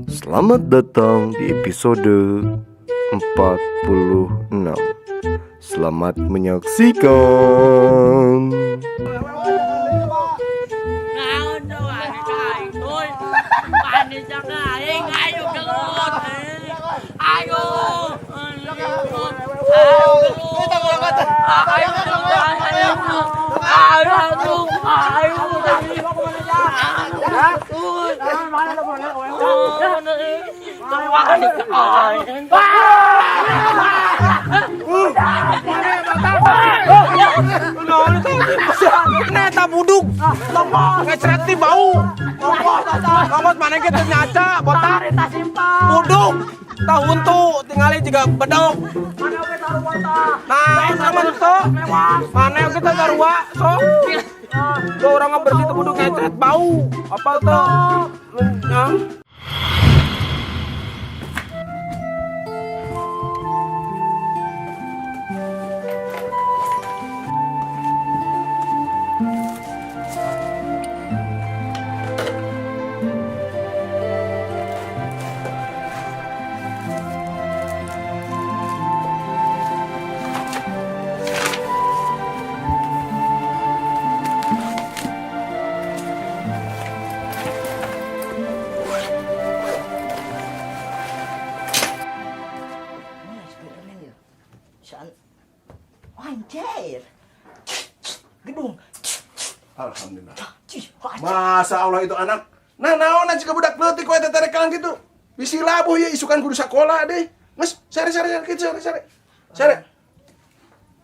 Selamat datang di episode 46. Selamat menyaksikan. Naon doang aing tuh. Panis aing, ayo gelut. Ayo. Ayo gelut. Ayo gelut. Ayo ayo. Neta buduk, ngecret ti bau. Ngomot mana kita nyaca, botak. Buduk, tahun tuh tingali juga bedok. Nah, sama so, mana kita sarua so. Tuh orang bersih tuh buduk ngecret bau. Apa tuh? Nah. Anjir. Gedung. Alhamdulillah. Masa Allah itu anak. Nah, naon jika budak leutik we teh terekang gitu. Bisi labuh ya isukan kudu sakola deh. Geus, sare sare sare kitu sare sare. Sare.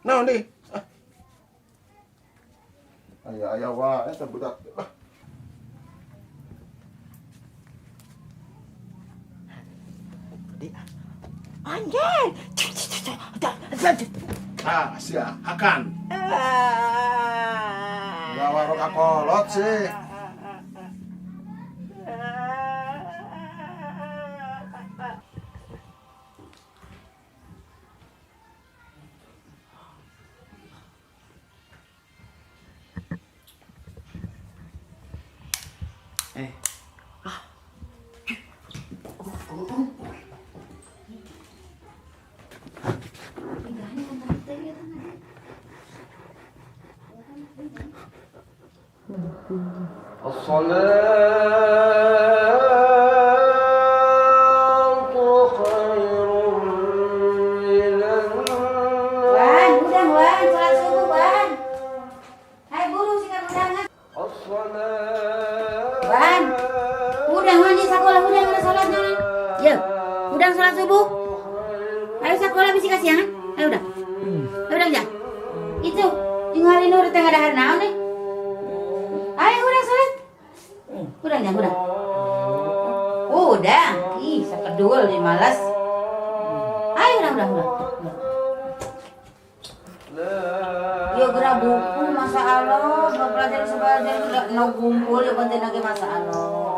Naon deh? Ah. Aya aya wae eta budak. Ah. Anjir. Ah, sia, hakan. Gawa roka kolot sih. Wan, udah Wan, sholat subuh Wan. Ayo buru sikat undangan. Wan, udah Wan di sekolah udah udah sholatnya. Yo, udah sholat subuh. Ayo sekolah bisa kasihan. Ayo udah. Ayo udah ya. Itu, tinggalin udah tengah dahar naon nih. Ayo udah sholat. Udah ya, udah. Udah. Ih, sekedul nih malas. Ayo udah, udah, udah. Ya gerak buku masa Allah, nggak belajar sebelajar udah no kumpul ya konten lagi masa Allah.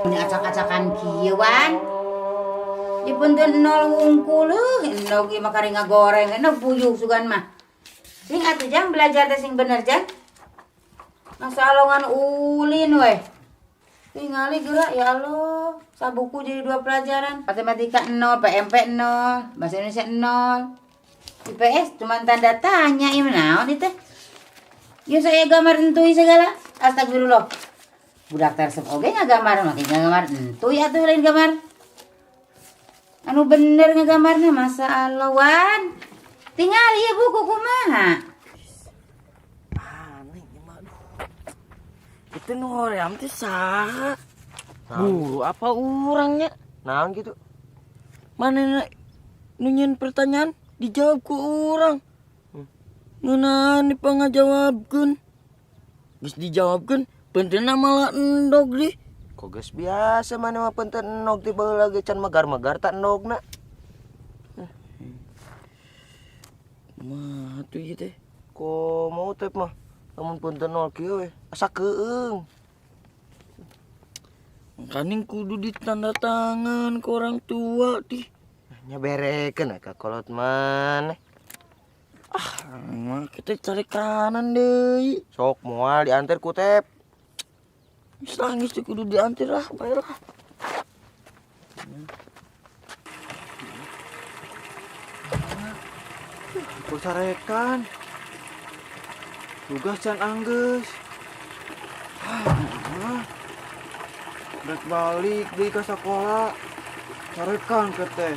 Ini acak-acakan kieu Wan. Dipunten nol wungkul euy, endog ieu mah kari ngagoreng, endog puyuh sugan mah. Sing atuh jang belajar teh sing bener jang. Masa Allah ngan ulin weh. Tingali gerak ya Allah, sabuku jadi dua pelajaran. Matematika 0, PMP 0, bahasa Indonesia 0. IPS cuma tanda tanya ieu naon ieu teh. Ya saya gambar entuy segala. Astagfirullah. Budak tersep oge ngagambar make ngagambar entuy atuh lain gambar. Anu bener ngagambarna masa Allah Wan. Tingali ieu buku kumaha. Aneh ini mah aduh. Itu nu hoream teh saha? Guru apa urangnya? Naon gitu? Mana nu nyieun pertanyaan dijawab ku urang. Ngeunaan dipangajawabkeun. Geus dijawabkeun, penteuna malah endog deh. Kok geus biasa mana mah penten endog ti baheula ge can megar-megar tak endogna. Mah atuh ieu teh. Ko mau tep mah lamun punten nol kieu we asa keung. Makaning kudu ditanda tangan ke orang tua dih. Nya berekeun ka kolot maneh. Ah, mah kita cari kanan deui. Sok moal diantar ku tep. Geus nangis teh kudu diantar lah, bae lah. Carekan. Tugas can anggeus. Rek balik deui ka sakola. Carekan ke teh.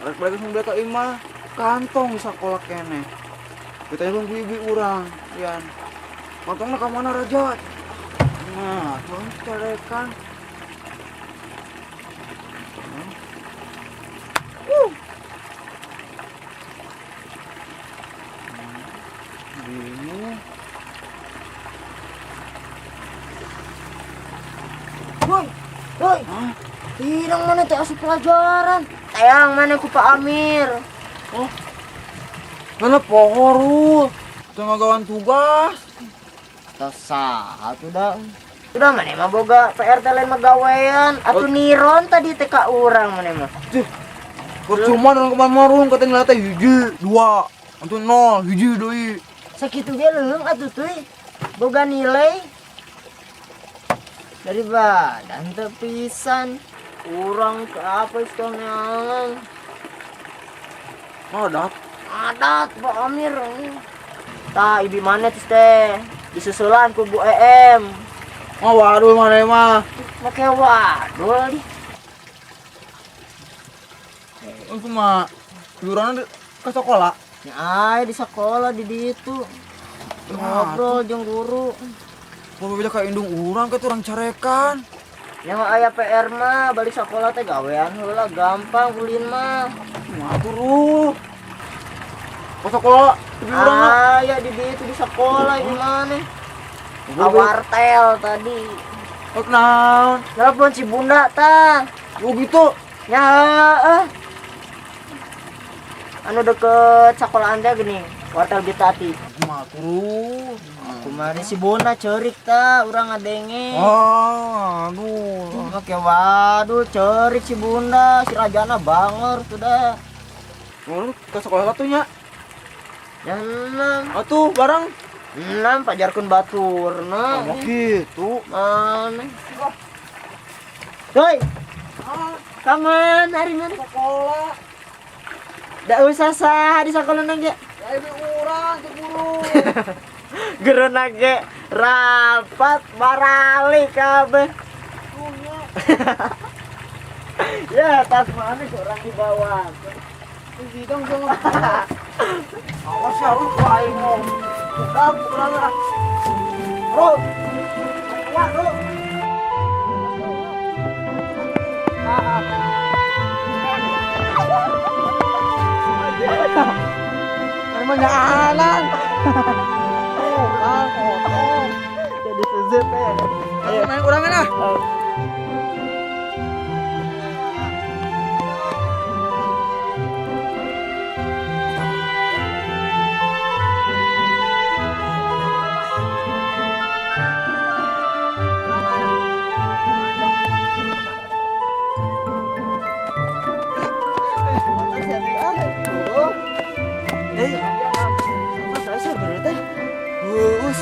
Rek balik geus ka imah, kantong sakola keneh. Kita ku ibu urang, Yan. Kantongna ka mana raja? Nah, tuh carekan. Bingung. Woi, woi. Hilang mana teh asup pelajaran? Tayang mana ku Pak Amir. Oh. Mana pohon tengah gawan tugas. Tos saha tuh dah. Udah mana mah boga PR teh lain mah gawean. Atuh niron tadi teh ka urang mana mah. Cih. Percuma orang kemana marung kata nilai teh hiji, dua, antu nol, hiji deui. Sakitu ge leuheung atuh teuy. Boga nilai dari badan teu pisan. Urang ke apa sekolah? Adat. Adat Pak Amir. Tah ibi mana tis teh? Disusulan ku Bu EM. Oh, waduh mana mah. Make waduh di. Aku mah liburan ke sekolah. Ya ay di sekolah di ditu. Ngobrol jeung guru. Mau beda ka indung urang ke urang carekan. Yang aya PR mah balik sekolah teh gawean heula gampang ulin mah. Mah turu. Ke sekolah ibi urang mah. Aya di ditu di sekolah gimana? Wartel tadi. Oh, naon? Telepon si Bunda tah. Oh gitu. Ya heeh. Anu deket sekolahan teh gini, wartel Bitati. Mah turu. Kemarin si Bunda cerik ta, urang ngadenge. Oh, aduh. Oke, waduh, cerik si Bunda, si Rajana banger tuh dah. Urang ke sekolah tuh nya. Ya enam. Atuh barang enam pajarkeun baturna. Oh, gitu. Mana? Hoi. Kaman hari mana? Sekolah. Dak usah sah di sekolah nang ge. Ya ibu urang teh guru. Gerena ge rapat barali kabeh. Ya, tas mana kurang dibawa. Sidang sama. Awas ya lu aing mau. Buka kurang ah. Bro. Ya, bro. Mana mah nyaanan. Jadi sezep ya. Ayo main kurangan ah.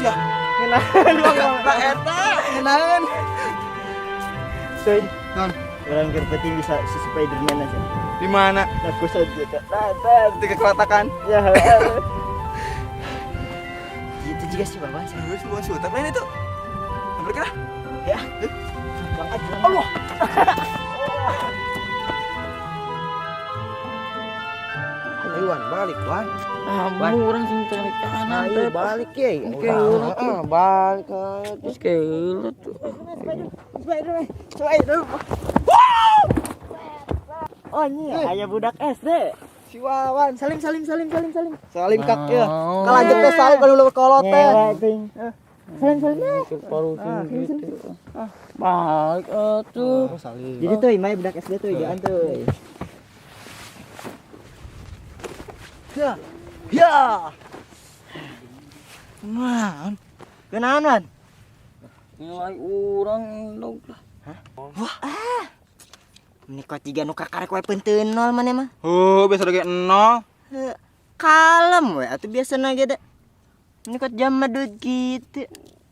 Ya. Ngenahan eta, ngenahan. Cuy, Non. orang keur penting bisa si Spiderman aja. Di mana? Aku saja ke atas. Tiga kelatakan. Ya. Gitu juga sih Bapak. Terus bukan shooter lain itu. Nomor kira? Ya. Bang aja. Allah. Ayo Wan, balik Wan. Ambu orang sing tarik kanan Ayo teh. balik ye. Oke, ulah tuh. Balik. Terus kayak tuh. Spiderman, Spiderman. Oh ini aya budak SD. Si Wawan. Salim salim salim salim salim. Salim kak ya. Kalanjut teh salim kalau lu kolot teh. Salim salim. Parusin gitu. Balik atuh. Salim. Jadi tuh imai budak SD tuh idean tuh. Ya. Ya. Nah, Kenaon Wan? Nilai urang endog lah. Ini kok tiga nu kakarek we peunteun nol maneh mah. Huh, biasa lagi nol. Heuh, kalem we atuh biasana ge da. Ini kok jam madut gitu.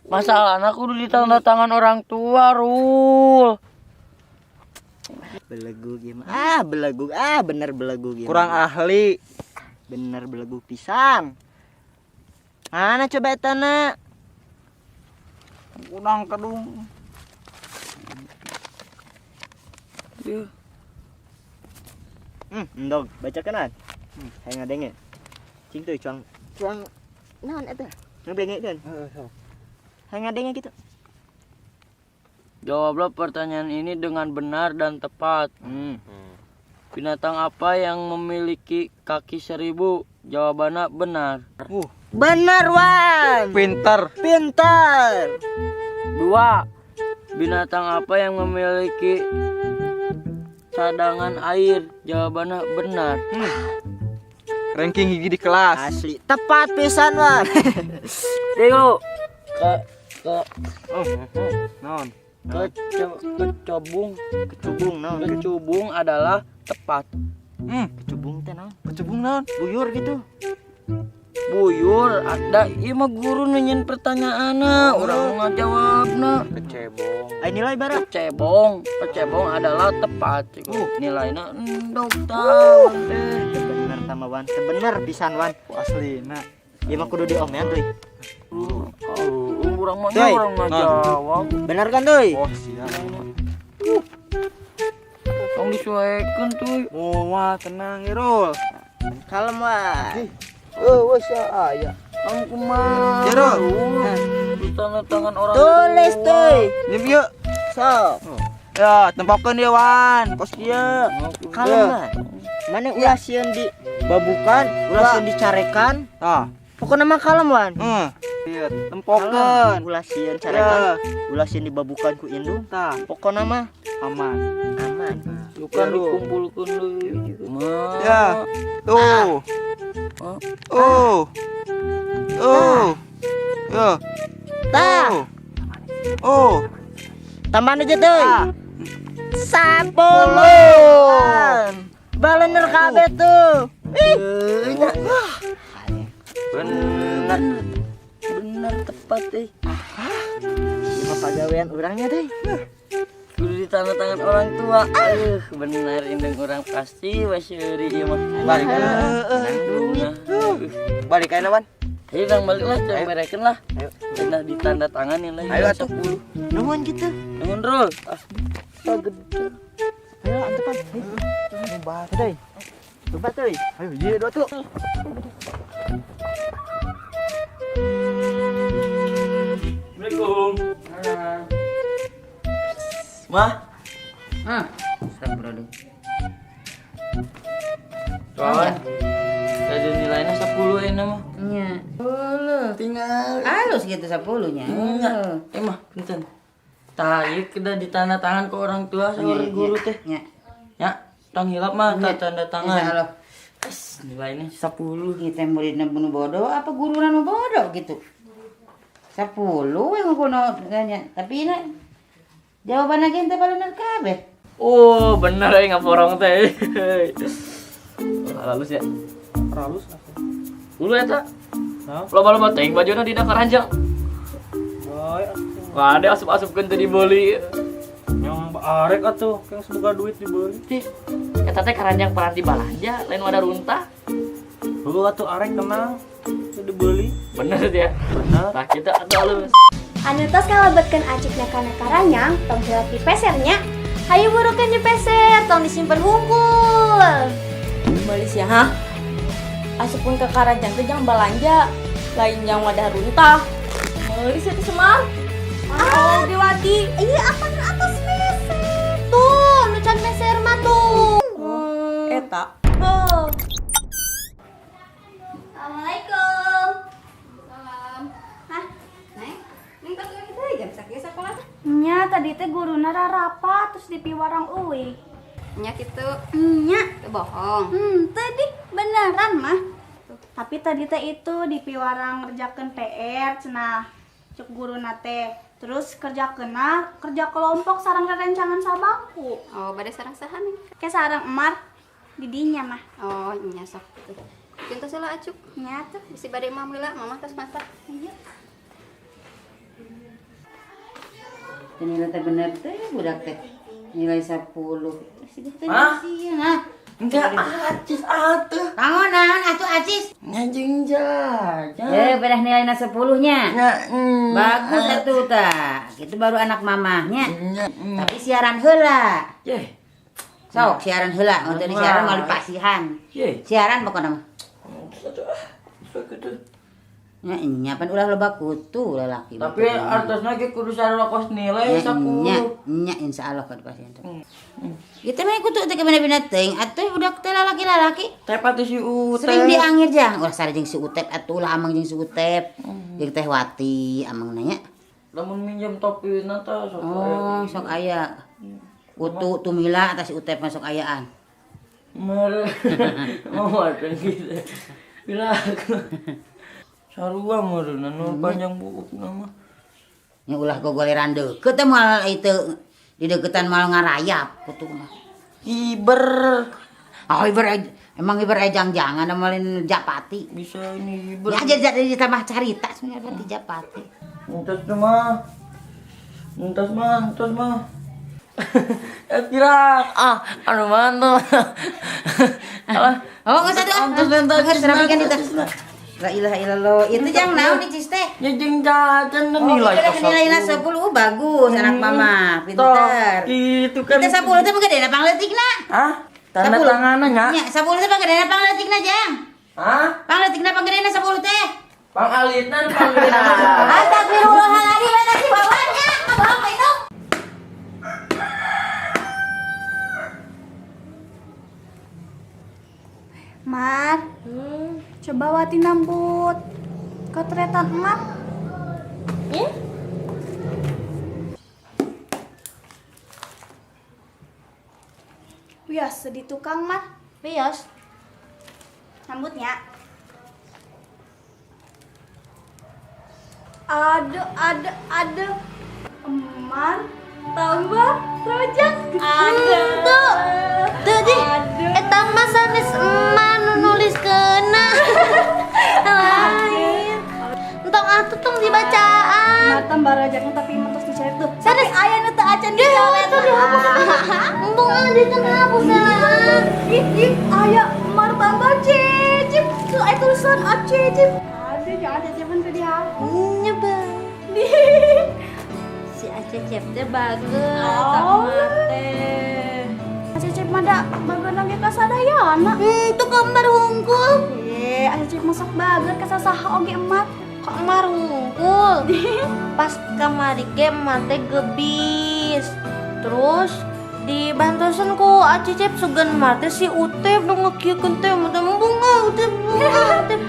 Masalahna kudu ditanda tangan orang tua, Rul. Belegug ieu mah. Ah, belegug. Ah, bener belegug ieu mah. Kurang ahli. Bener belegug pisan. Mana coba etana? Kurang kedung. Ieu. Endog, bacakeun an. Hayang ngadenge. Cing teuy cuang. Cuang naon eta? Ngadengekeun. Heeh, sok. Hayang ngadenge kitu. Jawablah pertanyaan ini dengan benar dan tepat. Binatang apa yang memiliki kaki 1000? Jawabannya benar. Benar, Wan. Pinter. Pintar. 2. Binatang apa yang memiliki cadangan air? Jawabannya benar. Ranking 1 di kelas. Asli, tepat pisan, Wan. 3. Ke ke Oh, naon? kecubung. Kecubung naon? Kecubung adalah tepat. Kecubung teh naon? Kecubung naon? Buyur gitu. Buyur ada ieu mah guru nanyain pertanyaanna, urang ngajawabna. Kecebong. Ai nilai bara. Kecebong, kecebong adalah tepat. Nilainya endog tah teh. Teu bener tama Wan, teu bener pisan Wan. Aslina. Ieu mah kudu diomean tuh. Oh, urang mah Doi. urang ngajawab. Bener kan tuh? Oh, siap. Tong disuekeun tuh. Moal tenang Irul. Kalem Wan. Oh, wes aya. Kamu kumaha? Irul. Di tanda tangan orang Tulis tua. tuh. Nyem ieu. Sok. Ya, tempokeun dia Wan. Kos kieu. Kalem Wan. Mana ulah sieun di babukan, ulah sieun dicarekan. Tah. Pokokna mah kalem Wan. Heeh. Ieu tempokeun. Ulah sieun carekan, ulah sieun dibabukan ku indung. Tah, Pokokna mah aman. aman. Bukan dikumpulkeun deui. Mah. Ya. Tuh. Ah. Oh. Oh. Ya. Tah, Oh. tambahan aja tuh. 10. Balener kabeh tuh. Ih. Bener. Bener tepat eh. Ieu mah pagawean urangnya teh. Kudu ditanda tangan orang tua. Aduh, bener indung urang pasti baseuri ieu mah. Balik Duit. Balik aja Wan. Ayo dang balik lah, jangan berekeun lah. Ayo. Nah ditanda tangan lah. Ayo atuh. Nuhun gitu. Nuhun Rul. Ah, gede. Ayo antepan. Ayo. Coba tuh. Ayo, ieu dua tuh. Assalamualaikum. Mah, Astagfirullah. kawan. Tadi nilainya 10 ini mah. Nya. 10. Tinggal. Halus gitu 10-nya. Enggak. Eh mah, punten. Tah, ieu kedah ditanda tangan ke orang tua sama guru teh. Nya. Ya, tong hilap mah tah tanda tangan. Insyaallah. Es, nilainya 10. Kita muridna nu bodoh apa guruna nu bodoh gitu. 10 yang kuno tanya. Tapi ini jawaban lagi ente bener kabeh. Oh, bener ya ngaporong teh. Halus ya. Halus. Dulu eta. Loba-loba teuing bajuna dina karanjang. Bae Nggak ada asup-asupkeun teu dibeli. Yang arek atuh, yang semoga duit dibeli. Tih, eta teh karanjang peranti balanja, lain wadah runtah. Heuh atuh arek tenang, teu dibeli. Bener ya. Bener. Nah, kita atuh halus. Anu tos kalebetkeun acukna kana karanyang, tong hilap dipesernya. Hayu burukeun dipeser, tong disimpen hungkul. Melis ya, hah? Asupun ke karanjang teh jangan balanja, lain yang wadah runtah. Melis itu Semar. Oh, Dewati. Iya, apa atas meser? Tuh, nu can meser mah tuh. Eta. Oh. Assalamualaikum. Salam. Hah? Neng, neng tos kita jam sakieu sakola teh. Nya tadi teh guruna rarapat terus dipiwarang uih. Nya kitu. Nya. Teu bohong. Tadi beneran mah. Tapi tadi teh itu dipiwarang ngerjakeun PR cenah cek guruna teh. Terus kerja kena kerja kelompok sarang rerencangan sabangku. Oh, bade sarang saha neng? Ke sarang emar didinya mah. Oh, nya sok tuh. Jeung tos heula acuk. Nya tuh. Bisi bade mam heula, mamah tos masak. Iya. Ternyata bener teh budak teh. Nilai 10. Hah? Nah. Enggak acis atuh. Kamu naon atuh acis? Ngajeng jajan. Eh, bedah nilainya 10-nya. Nah, Bagus atuh tah. Gitu baru anak mamahnya. Tapi siaran heula. Ye. Sok siaran heula, untuk di siaran mau dipasihan. Ye. Siaran pokoknya mah. Sok gitu. Nya nya pan ulah loba kutu lalaki. Tapi artosna ge kudu sarua kos nilai nya 10. nya insyaallah kudu pasien teh. Ieu mah kutu teh kemana-mana teuing atuh budak teh lalaki-lalaki. Teh pati si Utep. Sering diangir jang, ulah sare jeung si Utep atuh ulah amang jeung si Utep. Jeung Teh Wati amang nanya. Lamun minjem topina teh sok aya. Oh, sok aya. Kutu tumila atas si Utep masuk ayaan. Mere. Mau ada gitu. Bila aku sarua meureun anu panjang buuk mah. Nya ulah gogoleran deukeut teh moal itu di deuketan moal ngarayap kutu mah. Hiber. Oh, hiber emang hiber ejang-jangan malin japati. Bisa ini hiber. Ya aja jadi ditambah carita sebenarnya berarti japati. Entos mah. Entos mah, entos mah. Kira ah anu mana. Oh, geus atuh. Entos entos Geus rapikan itu. La ilaha illallah. Itu jang naon nih cis teh? Ya jeung jajan Oh, nilai itu nilainya 10 bagus anak mama, pinter. Gitu kan. Kita 10 teh pagedena pangleutikna. Hah? Tanda tanganna nya. Nya, 10 teh pagedena pangleutikna jang. Hah? Pangleutikna pagedena 10 teh. Pangalitna pangalitna. Astagfirullahaladzim, eta si bawanya. Ngabohong ka itu. Mar, coba Wati nambut kotretan emak. Ya? Wios, di tukang Mar. Wios. Nambutnya. Aduh, aduh, aduh. Emar tambah rojak. Aduh. Tuh. Tuh di. Eta mah sanes emak nu nuliskeunna. Lain. Entong atuh tong dibacaan. Emar tambah rojaknya tapi emang terus dicari tuh. Sanes aya nu teu acan dicoret. Embung ah di hapus lah. Ih, ih, aya Emar tambah cecip. Tuh aya tulisan acecip. Aduh, jangan cecepan teu dihapus. Nyoba. Si Acecep teh bagus, Oh. teh. Acecep mah da bageuna ge ka sadayana. Itu kamar hungkul. Eh, Acecep masak bager ka sasaha oge emak. Kok emar hungkul? Pas kamari ge emak teh gebis. Terus dibantosan ku Acecep sugan emak teh si Utep nu ngekiekeun teh emak teh bunga Utep bunga Utep.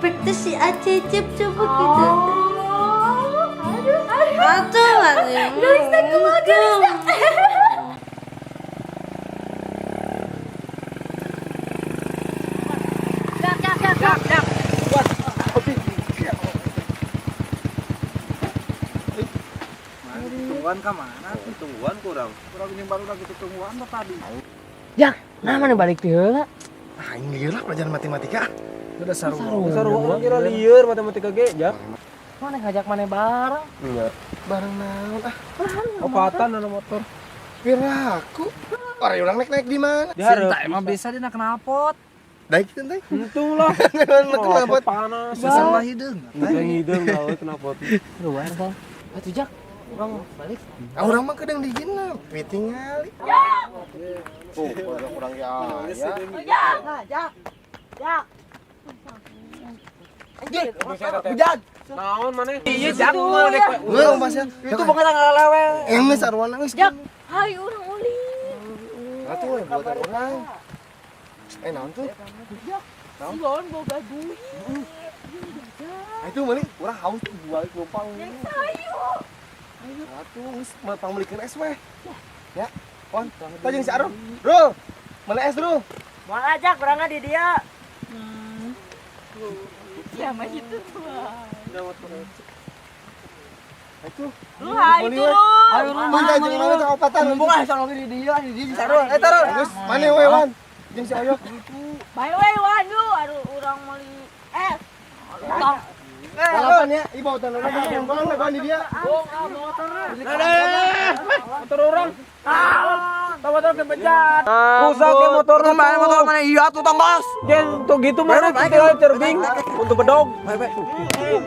Pek teh si Acecep coba gitu. Oh, aduh, aduh. Atuh atuh. Gelis teh kumaha gelis teh. Tungguan ka mana? Tungguan kurang. Kurang jeung baru gitu tungguan mah tadi. Jak, nah mana balik ti heula? Aing lieur lah pelajaran matematika. Udah sarua. Sarua kira lieur matematika ge, Jak. Mana ngajak mana bareng? Iya. Bareng naon ah? Opatan anu motor. Piraku. Orang urang naik-naik di mana? Dihareup. Emang bisa dina knalpot. Daik teh teh. Untung lah. Knalpot panas. Salah hideung. Hideung hideung tahu knalpot. Luar bang. Atuh Jak, urang balik. Ah urang mah kadang dijinna, pitingali. Tuh, urang ge aya. Jak, Jak. Hujan. Naon maneh? Iya, Jak. Heuh, Mas ya. Itu bukan ngalalewe. Emang sarwana geus. Jak, hayu urang ulin. Atuh we buatan urang. Eh naon tuh? Si Wawan boga duit. Nah, itu meuli urang haus balik lumpang. Hayu. Atuh geus pangmeulikeun es weh. Ya. Pon, tah jeung si Arul. Rul, meuli es, Rul. Moal ajak urangna di dia. Ya mah gitu tuh. Itu. Lu hayu Meuli we. turun. Ayo Rul, mana jeung mana teh opatan. Mumpung ah sono di dia, di dia si Arul. Eh, Tarul. Geus, mana we Wan? Jeung si Oyok. Bye we Wan lu, aduh urang meuli es. Tong. Balapan ya, ibu tanda bang bang di dia. Motor orang. Motor kebejat. Rusak ya motor mana motor mana iya tuh tongkos. Dia tuh gitu mana tinggal terbing untuk bedog.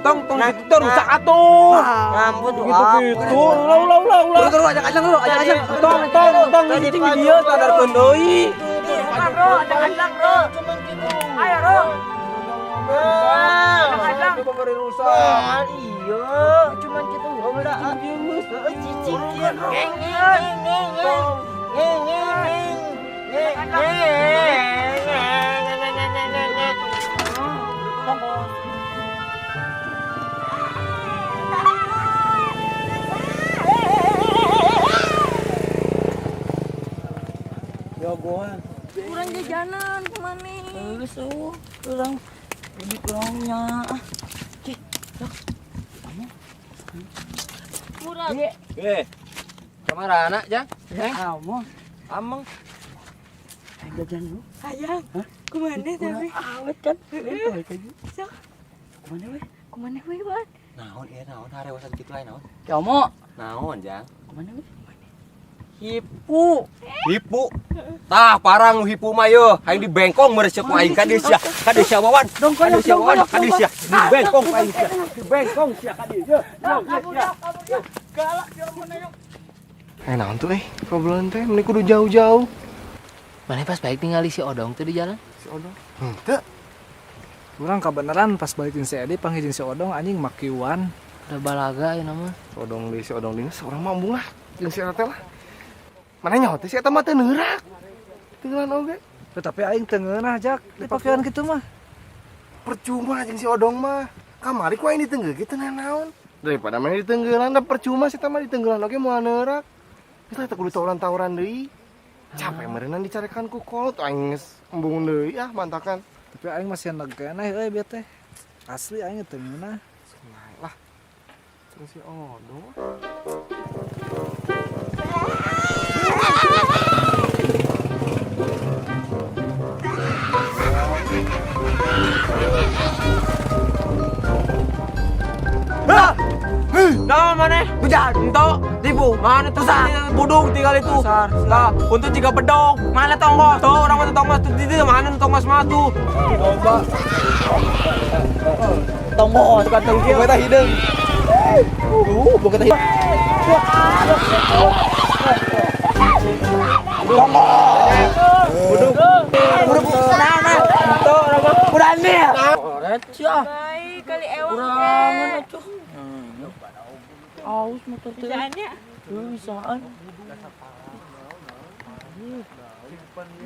Tong tong gitu rusak atuh. Ngambut gitu gitu. Ulah ulah ulah ulah. Terus ajak ajak lu, ajak ajak. Tong tong tong cicing di dia sadarkeun deui. Bro, ajak ajak bro. Ayo bro. Ajak pemberi rusak. Iya, cuman gitu udah. Cicing ngeng ngeng ngeng ngeng ngeng ngeng ngeng ngeng. Jagoan. Kurang jajanan kemana? Geus eueuh, urang lebih kurangnya. Cih, sok. Kurang. Eh. Kamarana, Jang? Among. Ameng. Hayang jajan lu. Hayang. Kumana tapi? Awet kan? Sok. Kumana we? Kumana we, Wan? Naon ieu naon harewasan kitu lain naon? Komo. Naon, Jang? Kumana we? Hipu. Hipu. Tah parang hipu mah yeuh, hayang dibengkong meureun ku aing ka dieu sia. Ka dieu sia Wawan. Ka dieu sia Wawan, ka dieu sia. Dibengkong ku aing sia. Dibengkong sia ka dieu. Yeuh, yeuh, sia. Naon tuh obrolan teh meni kudu jauh-jauh. Mana pas baik tinggali si Odong tuh di jalan? Si Odong. Henteu. Urang kabeneran pas balikin si Edi panggilin si Odong anjing makiwan. Udah balaga ya nama. Si Odong deui si Odong deui seorang mah embung lah. Jeung si eta teh lah. Mana nyaho teh si eta mah teu neurak. Tenggelan oge. Tetapi aing teu ngeunah jak di pakaian kitu mah. Percuma jeung si Odong mah. Kamari ku aing ditenggel kitu naon. Daripada mana ditenggelan da percuma si eta mah ditenggelan oge moal neurak. Geus teh kudu tawuran-tawuran deui. Capek meureunnan dicarekan ku kolot aing geus embung deui ah mantakan. Tapi aing masih enak keneh euy bieu teh. Asli aing teu ngeunah. Lah. Jeung si Odong. Nah, mana? Bejat, ento, tipu. Mana tuh budung tinggal itu. Nah, untuk jika bedog, mana tonggos? Tuh, orang mana tonggos tuh itu mana tonggos mah tuh. Coba. Tonggos kata dia. Bukan hidung. Bukan hidung. Tonggos. Budung. Budung. Nah, nah. Ento, orang udah nih. Oret sia. Baik kali ewang Kurangan atuh. Aus motor teh. Bisaannya? Bisaan.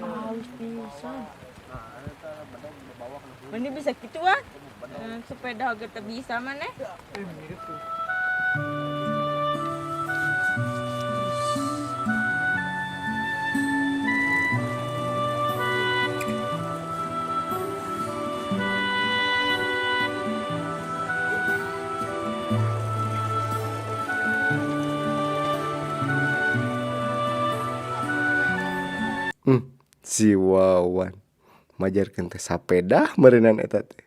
Aus pisan. Mana bisa gitu ah? Sepeda oge teu bisa mana? Si Wawan majarkeun teh sapeda meureunan eta teh.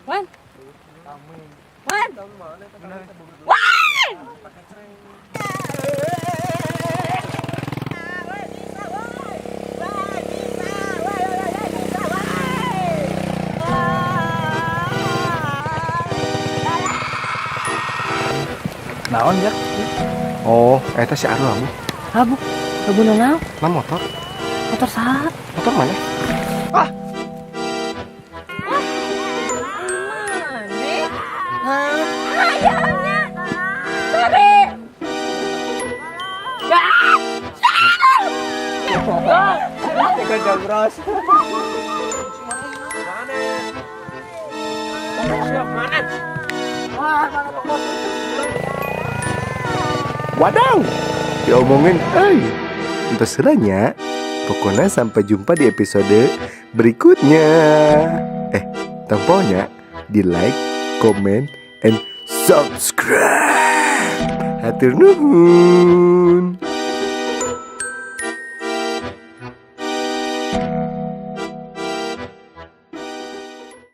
Wan. Wan. Wan. Naon jak? Oh, eta si Arul abu. Abu, abu naon? Nah motor. Motor saha? Motor mana? Mana? Kejabros. Wadaw, diomongin, eh, entos heula nya. Pokoknya sampai jumpa di episode berikutnya. Eh, tampolnya di like, comment, and subscribe. Hatur nuhun.